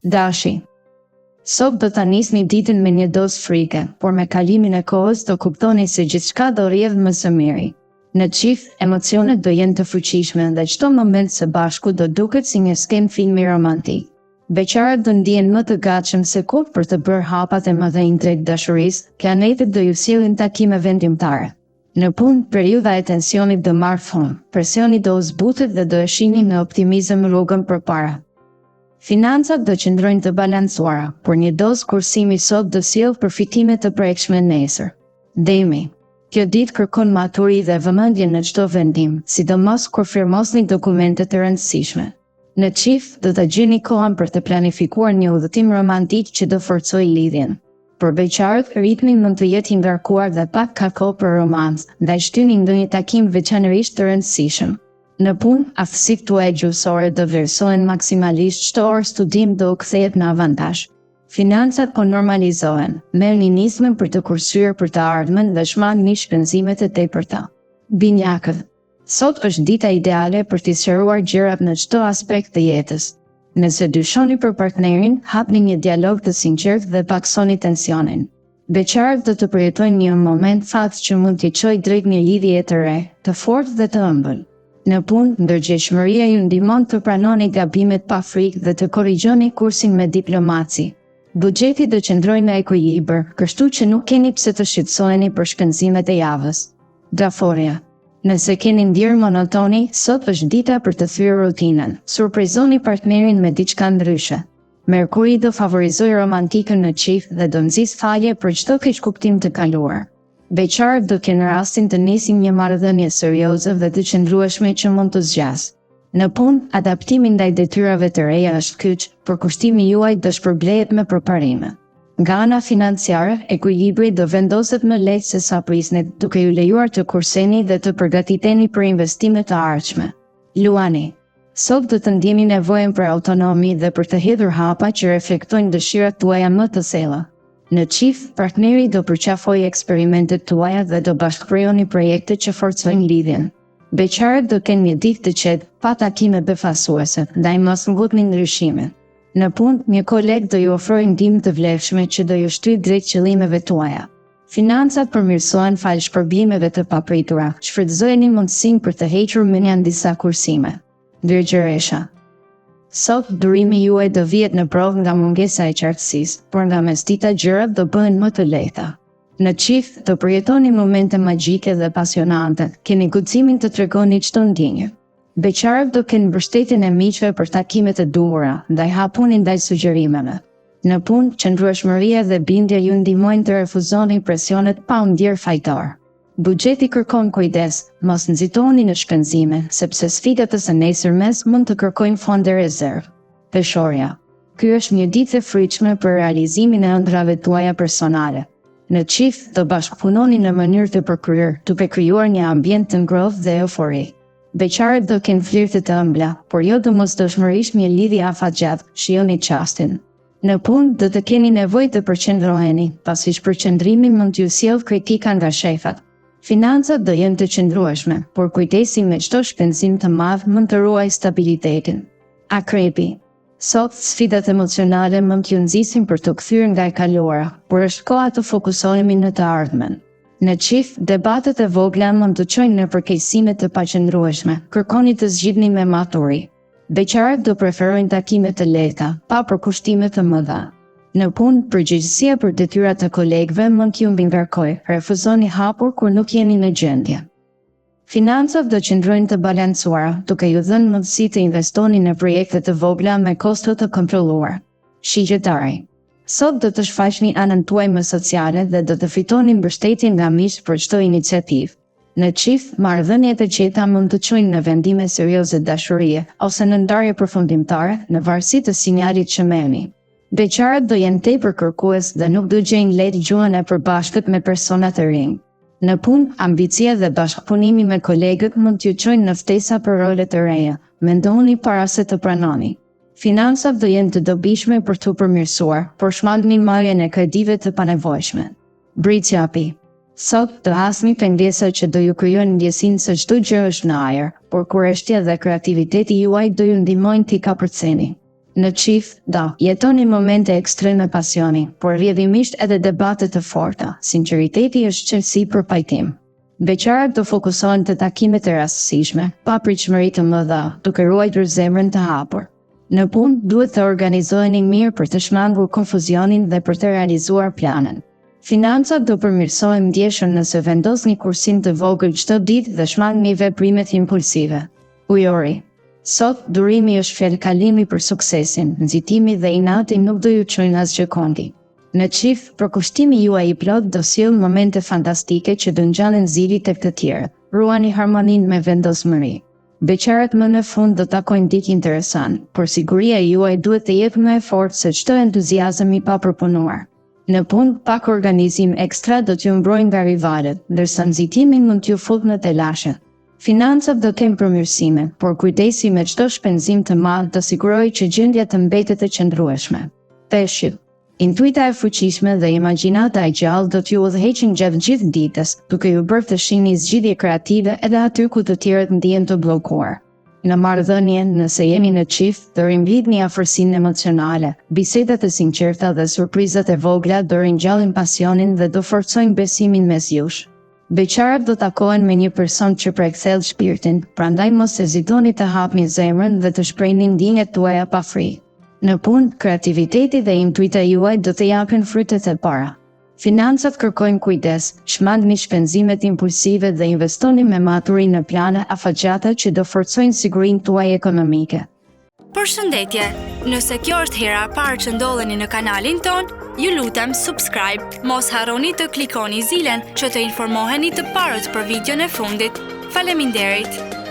Dashi. Sot do ta nisni ditën me një dozë frike, por me kalimin e kohës do kuptoni se gjithçka do rrjedhë më së miri. Në çift, emocionet do jenë të fuqishme dhe çdo moment së bashku do duket si një skenë filmi romantik. Beqarët do ndihen më të gatshëm se kurrë për të bërë hapat e mëdhenj drejt dashurisë, planetët do ju sjellin takime vendimtare. Në punë, periudha e tensionit do marrë fund, presioni do u zbutet dhe do e shihni me optimizëm rrugën përpara. Financat do qëndrojnë të balancuara, por një dozë kursimi sot do sjellë përfitime të prekshme nesër. Demi. Kjo ditë kërkon maturi dhe vëmendje në çdo vendim, sidomos kur firmosni dokumente të rëndësishme. Në çift, do të gjeni kohën për të planifikuar një udhëtim romantik që do forcojë lidhjen. Për beqarët, ritmi mund të jetë i ngarkuar dhe pak ka kohë për romancë, ndaj shtyni ndonjë takim veçanërisht të rëndësishëm. Në punë, aftësitë tuaja gjuhësore do vlerësohen maksimalisht, çdo orë studim do u kthehet në avantazh. Financat po normalizohen, merrni nismën për të kursyer për të ardhmen dhe shmangni shpenzimet e tepërta. Binjakët. Sot është dita ideale për t'i sqaruar gjërat në çdo aspekt të jetës. Nëse dyshoni për partnerin, hapni një dialog të sinqertë dhe pakësoni tensionin. Beqarët do të përjetojnë një moment fat që mund t'i çojë drejt një lidhjeje të re, të fortë dhe të ëmbël. Në punë, ndërgjegjshmëria ju ndihmon të pranoni gabimet pa frikë dhe të korrigjoni kursin me diplomaci. Buxheti do qëndrojë në ekuilibër, kështu që nuk keni pse të shqetësoheni për shpenzimet e javës. Gaforrja. Nëse keni ndjerë monotoni, sot është dita për të thyer rutinën. Surprizoni partnerin me diçka ndryshe. Merkuri do favorizojë romantikën në çift dhe do nxisë falje për çdo keqkuptim të kaluar. Beqarët do kenë rastin të nisin një marrëdhënie serioze dhe të qëndrueshme që mund të zgjasë. Në punë, adaptimi ndaj detyrave të reja është kyç, përkushtimi juaj do shpërblehet me përparime. Nga ana financiare, ekuilibri do vendoset më lehtë se sa prisnit, duke ju lejuar të kurseni dhe të përgatiteni për investime të ardhshme. Luani. Sot do të ndjeni nevojën për autonomi dhe për të hedhur hapa që reflektojnë dëshirat tuaja më të thella. Në çift, partneri do përqafojë eksperimentet tuaja dhe do bashkëkrijoni projekte që forcojnë lidhjen. Beqarët do kenë një ditë të qetë, pa takime befasuese, ndaj mos ngutni ndryshime. Në punë, një koleg do ju ofrojë ndihmë të vlefshme që do ju shtyjë drejt qëllimeve tuaja. Financat përmirësohen falë shpërblimeve të papritura, shfrytëzojeni mundësinë për të hequr mënjanë disa kursime. Virgjëresha. Sot, durimi juaj do vihet në provë nga mungesa e qartësisë, por nga mesdita gjërat do bëhen më të lehta. Në çift, do përjetoni momente magjike dhe pasionante, keni guximin të tregoni çdo ndjenjë. Beqarët do kenë mbështetjen e miqve për takimet e duhura, ndaj hapuni ndaj sugjerimeve. Në punë, qëndrueshmëria dhe bindja ju ndihmojnë të refuzoni presionet pa u ndjerë fajtor. Buxheti kërkon kujdes, mos nxitoni në shpenzime, sepse sfidat e së nesërmes mund të kërkojnë fonde rezervë. Peshorja. Ky është një ditë e frytshme për realizimin e ëndrrave tuaja personale. Në çift, do bashkëpunoni në mënyrë të përkryer, duke krijuar një ambient të ngrohtë dhe euforik. Beqarët do kenë flirte të ëmbla, por jo domosdoshmërisht një lidhje afatgjatë, shijoni çastin. Në punë, do të keni nevojë të përqendroheni, pasi shpërqendrimi mund t'ju sjellë kritika nga shefat. Financat do jenë të qëndrueshme, por kujdesi me çdo shpenzim të madh mund të ruajë stabilitetin. Akrepi. Sot, sfidat emocionale mund t'ju nxisin për t'u kthyer nga e kaluara, por është koha të fokusohemi në të ardhmen. Në çift, debatet e vogla mund të çojnë në përkeqësime të paqëndrueshme, kërkoni të zgjidhni me maturi. Beqarët do preferojnë takime të lehta, pa përkushtime të mëdha. Në punë, përgjegjësia për detyrat e kolegëve mund t'ju mbingarkojë, refuzoni hapur kur nuk jeni në gjendje. Financat do qëndrojnë të balancuara, duke ju dhënë mundësi të investoni në projekte të vogla me kosto të kontrolluar. Shigjetari. Sot do të shfaqni anën tuaj më sociale dhe do të fitoni mbështetje nga miqtë për çdo iniciativë. Në çift, marrëdhëniet e qeta mund të çojnë në vendime serioze dashurie ose në ndarje përfundimtare, në varësi të sinjalit që merrni. Beqarët do jenë tepër kërkues dhe nuk do gjejnë lehtë gjuhën e përbashkët me persona të rinj. Në punë, ambicia dhe bashkëpunimi me kolegët mund t'ju çojnë në ftesa për role të reja. Mendoni para se të pranoni. Financat do jenë të dobishme për t'u përmirësuar, por shmangni marrjen e kredive të panevojshme. Bricjapi. Sot, do hasni pengesa që do ju krijojnë ndjesinë se çdo gjë është në ajër, por kureshtja dhe kreativiteti juaj do ju ndihmojnë t'i kapërceni. Në çift, do jetoni momente ekstreme pasioni, por rrjedhimisht edhe debate të forta. Sinqeriteti është çelësi për pajtim. Beqarët do fokusohen te takimet e rastësishme, pa pritshmëri të mëdha, duke ruajtur zemrën të hapur. Në punë, duhet të organizoheni mirë për të shmangur konfuzionin dhe për të realizuar planet. Financat do përmirësohen ndjeshëm nëse vendosni kursim të vogël çdo ditë dhe shmangni veprimet impulsive. Ujori. Sot, durimi është fjalëkalimi për suksesin, nxitimi dhe inati nuk do ju çojnë asgjëkundi. Në çift, përkushtimi juaj i plotë do sjellë momente fantastike që do ngjallin zili tek të tjerët. Ruani harmoninë me vendosmëri. Beqarët më në fund do takojnë dikë interesant, por siguria juaj duhet të jetë më e fortë se çdo entuziazëm i papërpunuar. Në punë, pak organizim ekstra do t'ju mbrojë nga rivalët, ndërsa nxitimi mund t'ju futë në telashe. Financat do kenë përmirësime, por kujdesi me çdo shpenzim të madh do sigurojë që gjendja të mbetet e qëndrueshme. Peshqit. Intuita e fuqishme dhe imagjinata e gjallë do t'ju udhëheqin gjatë gjithë ditës, duke ju bërë të shihni zgjidhje kreative edhe aty ku të tjerët ndihen të bllokuar. Në marrëdhënie, nëse jeni në çift, do rimblidhni afërsinë emocionale, bisedat e sinqerta dhe surprizat e vogla do ringjallin pasionin dhe do forcojnë besimin mes jush. Beqarët do takohen me një person që prek thellë shpirtin, prandaj mos hezitoni të hapni zemrën dhe të shprehni ndjenjat tuaja pa frikë. Në punë, kreativiteti dhe intuita juaj do të japin frytet e para. Financat kërkojnë kujdes, shmangni shpenzimet impulsive dhe investoni me maturi në plane afatgjata që do forcojnë sigurinë tuaj ekonomike. Përshëndetje! Nëse kjo është hera e parë që ndodheni në kanalin tonë, ju lutem subscribe. Mos harroni të klikoni zilen që të informoheni të parët për videon e fundit. Faleminderit!